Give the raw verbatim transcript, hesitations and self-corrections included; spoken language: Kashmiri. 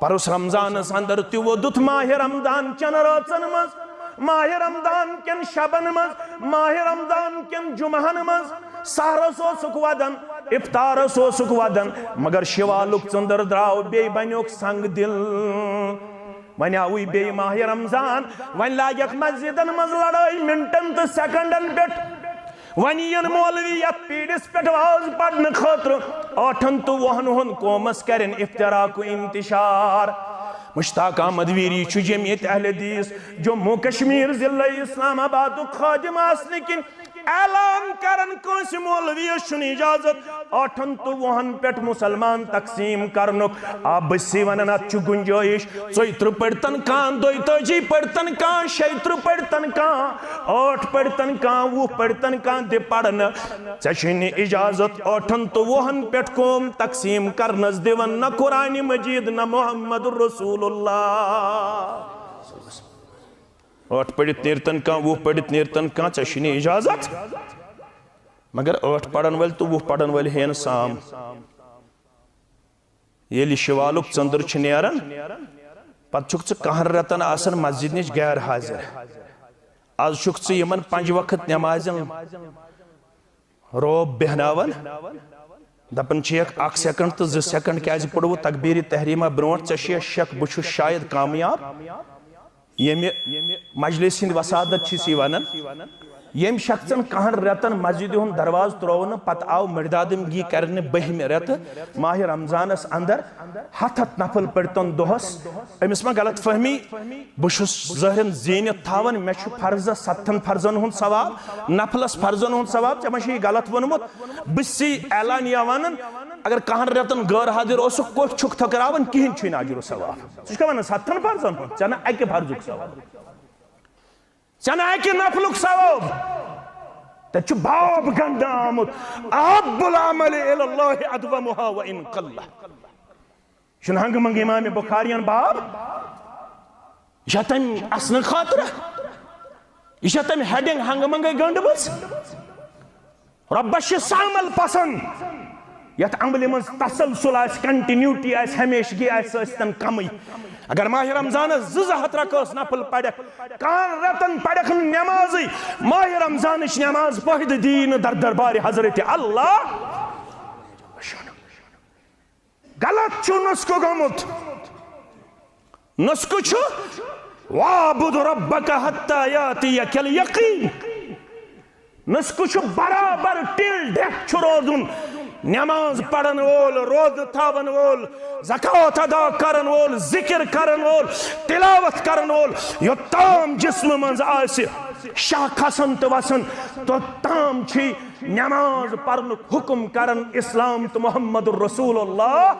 پرُس رمضانس اندر تہِ ووٚدُتھ ماہِ رمضان چٮ۪ن رٲژن منٛز، ماہِ رمضان کٮ۪ن شبن منٛز، ماہِ رمضان کٮ۪ن جمعہن منٛز۔ سحرس اوسُکھ ودان، افطارس اوسُکھ ودان، مگر شوالُک ژٔنٛدٕر درٛاو، بیٚیہِ بنیوکھ سنگ دل۔ وۄنۍ آوٕے بیٚیہِ ماہِ رمضان، وۄنۍ لاگکھ مسجدن منٛز لڑٲے منٹن تہٕ سیکنڈن پٮ۪ٹھ۔ وۄنۍ یِن مولوی یتھ پیٖرِس پٮ۪ٹھ واز پرنہٕ خٲطرٕ، ٲٹھن تہٕ وُہن ہُنٛد قومس کرن افتراق و انتشار۔ مشتاق احمد ویری چھُ جمعیت اہل حدیث جموں کشمیر ضلع اسلام آبادُک خادم آسنہٕ کِنۍ اعلان کران، کٲنٛسہِ مولویس چھُنہٕ اجازت ٲٹھن تہٕ وُہن پٮ۪ٹھ مسلمان تقسیم کرنُک۔ آ، بہٕ چھُسے ونان، اتھ چھُ گنجٲیش۔ ژۄیہِ ترٕٛہ پٔرۍتن کانٛہہ، دۄیہِ تٲجی پٔرۍتن کانٛہہ، شیٚیہِ ترٕٛہ پٔرۍتن کانٛہہ، ٲٹھ پٔرۍتن کانٛہہ، وُہ پٔرۍتن کانٛہہ، دِ پرنہٕ۔ ژےٚ چھُے نہٕ اجازت ٲٹھن تہٕ وُہن پٮ۪ٹھ قوم تقسیم کرنس، دِوان نہ قرآن مجید نہ محمد رسول اللہ۔ ٲٹھ پٔرِتھ نیرتن کانٛہہ، وُہ پٔرِتھ نیرتن کانٛہہ، ژےٚ چھُے نہٕ اجازت۔ مگر ٲٹھ پرن وٲلۍ تہٕ وُہ پرن وٲلۍ ہیٚین سام۔ ییٚلہِ شوالُک ژٔنٛدٕر چھُ نیران، پتہٕ چھُکھ ژٕ کہن رٮ۪تن آسان مسجد نِش غیر حاضر۔ از چھُکھ ژٕ یِمن پنٛج وقت نمازن روب بیہناوان، دپان چھِکھ، اکھ سیکنڈ تہٕ زٕ سیکنڈ کیازِ پوٚرُتھ تکبیرِ تحریمہ برونٹھ؟ ژےٚ چھُیا شک بہٕ چھُس شاید کامیاب؟ ییٚمہِ مجلس ہٕنٛدۍ وسادت چھِ سی ونان، ییٚمۍ شخصن کہن رٮ۪تن مسجدِ ہُنٛد دروازٕ تروو نہٕ، پتہٕ آو مردادم گی کرنہٕ بٔہمہِ رٮ۪تہٕ ماہِ رمضانس اندر ہتھ ہتھ نفل پٔرۍتن دۄہس۔ أمِس ما غلط فہمی؟ بہٕ چھُس ظٲہرن زیٖنِتھ تھاوان، مےٚ چھُ فرضس ستتھن فرضن ہُنٛد ثواب، نفلس فرضن ہُنٛد ثواب، ژےٚ ما چھُ یہِ غلط ووٚنمُت؟ بہٕ چھُسی اعلانیہ ونان، اگر کہن رٮ۪تن غٲر حاضر اوسُکھ، کوٚٹھۍ چھُکھ تھٔکراوان، کِہیٖنۍ چھُے نہٕ اجر و ثواب۔ ژٕ چھُکھا ونان ستتھن فرضن ہُنٛد؟ ژےٚ نہٕ اکہِ فرضُک ثواب، ژےٚ نہٕ اکہِ نفلُک ثواب۔ تتہِ چھُ باب گنڈنہٕ آمُت، احب العمل الی اللہ ادومہا و ان قل۔ یہِ چھُنہٕ ہنگہٕ منگہٕ امام بخاریَن باب، یہِ چھا تمہِ اسنہٕ خٲطرٕ؟ یہِ چھا تمہِ ہیڈنگ ہنگہٕ منگے گنڈمٕژ؟ رۄبس چھِ سہ عمل پسند یتھ عملہِ منٛز تسلسل آسہِ، کنٹینیوٹی آسہِ، ہمیشگی آسہِ، سۄ ٲسۍ تن کمٕے۔ اگر ماہِ رمضانس زٕ زٕ ہتھ رکٲژ نفل پرکھ، کہن رٮ۪تن پرکھ نہٕ نمازٕے، ماہِ رمضانٕچ نماز فٲیدٕ دی نہٕ در دربارِ حضرت اللہ۔ غلط چھُ نسخہٕ گوٚمُت۔ نسخہٕ چھُ، "واعبد ربک حتی یاتیک الیقین۔" نسخہٕ چھُ برابر till death چھُ روزُن۔ نماز پرن وول، روزٕ تھاون وول، زکوٰۃ ادا کرن وول، ذکر کرن وول، تلاوت کرن وول، یوٚتام جسمہٕ منٛز آسہِ شاہ کھسان تہٕ وسان، توٚتام چھِ نماز پرنُک حکم کران اسلام تہٕ محمد رسول اللہ۔